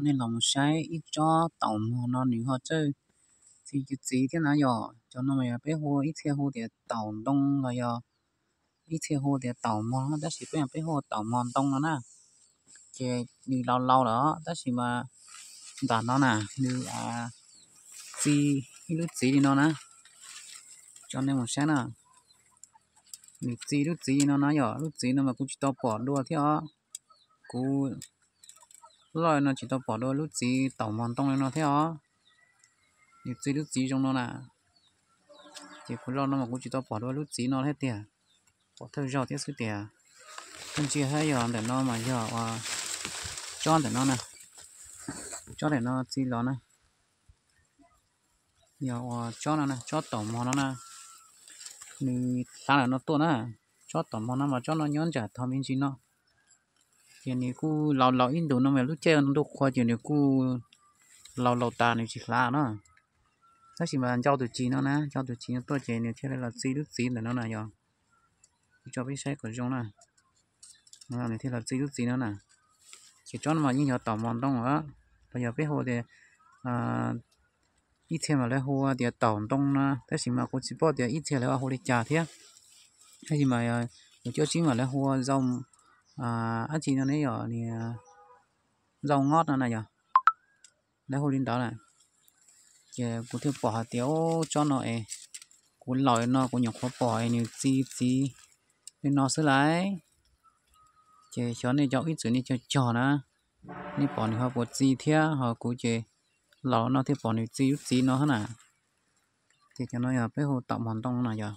Nej los mus saib ib tsob taum mog no nws ho txawj txi txiv thiab na yom. Cov no mas yog peb hu, ib txhia hu tias taum ntoo los yog ib txhia hu tias taum mog, tab sis peb, peb hu taum mog ntoo no na. Ces nws laus laus lawm tab sis mas nram no na nws txi ib lub txiv li no na. Cov nej mus saib na, nws txi lub txiv li no na yom. Lub txiv no mas kuv tsis tau pom dua thiab os. Kuv loj no tsis tau pom dua lub txiv taum mog ntoo li no thiab os. Nws txi lub txiv zoo no na. Ces kuv loj no mas kuv tsis tau pom dua lub txiv no thiab tiag. Pom thawj zaug thiab xwb tiag. Kuv ntsia thiab yog ntawm no mas yog ua tsob ntawm no na. Tsob ntawm no txi los na. Yog ua tsob no na, tsob taum mog no na. Nws hlav ntawm no tuaj na. Tsob taum mog no mas tsob no nyob ntsam tho me ntsis no. Ces nws kuj laus laus ib ntus no mas lub caij ntuj qhua ces nws kuj laus laus tas nws tsis hlav no. Tab sis mas ncau tus txiv no na, ncau tus txiv no tuaj ces nws thiaj li los txi lub txiv ntawm no na yog. Kuv tso peb saib kom zoo na. Nws thiaj los txi lub txiv no na. Ces tsob no mas yeej yog taum mog ntoo os. Los yog peb hu tias ib txhia mas lawv hu tias taum ntoo na, tab sis mas kuv tsis paub tias ib txhia lawv hu li cas thiab. Tab sis mas yog cov tsib mas lawv hu zaum, ab tsi no ne yog niag zaum ngob no na yog, lawv hu li ntawd na. Ces kuv thiaj pom hais tias tsob no es kuv laus no kuv nyuam qhuav pom es nws txi txiv li no xwb lauj. Ces xyov nej cov ib txwm nej cog cog na, nej pom nws ho puas txi thiab ho kuv ces laus no thiaj pom nws txi lub txiv no hab na. Ces cov no yog peb hu taum mog ntoo no yog.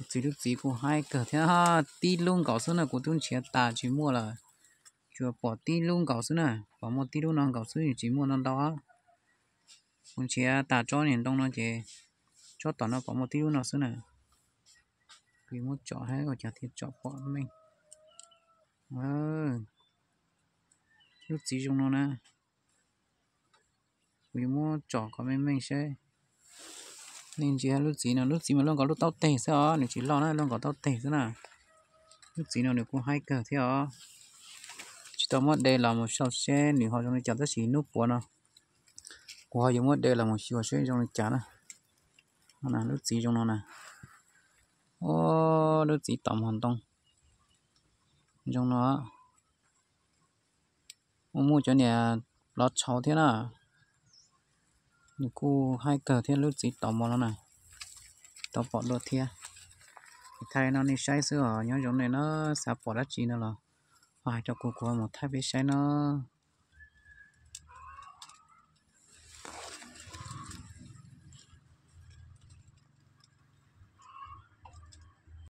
Txi lub txiv kuj haib kawg thiab, tib lub nkaus xwb na, kuv twb nrhiav tas tsis muaj lawm. Tsuas pom tib lub nkaus xwb na, pom muaj tib lub no nkaus xwb, tsis muaj ntau ntau. Kuv nrhiav tas tsob niag ntoo no ces tsob tom no pom muaj tib lub no xwb na. Kuv muab tsom hab ua cas thiaj tsom pom meej. Lub txiv zoo no na. Kuv yuav muab tsom kom meej meej seb. Nej ntsia lub txiv no, lub txiv mas luaj nkaus lub taub teg xwb os, nws tsis loj na, luaj nkaus taub teg xwb na. Lub txiv no nws kuj haib kawg thiab os. Tsis tau muab de los mus sau seb nws ho zoo li cas tab sis hnub puav no kuv ho yuav muab de los mus xyuas seb zoo li cas na. Lub txiv zoo no na. Lub txiv tom mog ntoo zoo no. Muaj muaj cov niag plov tshauv thiab na. Nws kuj haib kawg thiab lub txiv tom mog no na. Tau pom dua thiab. Thaij no nej saib xwb os, nyob zoo nej na, xav pom dab tsi no los ho hais rau kuv, kuv mus thaij peb saib na.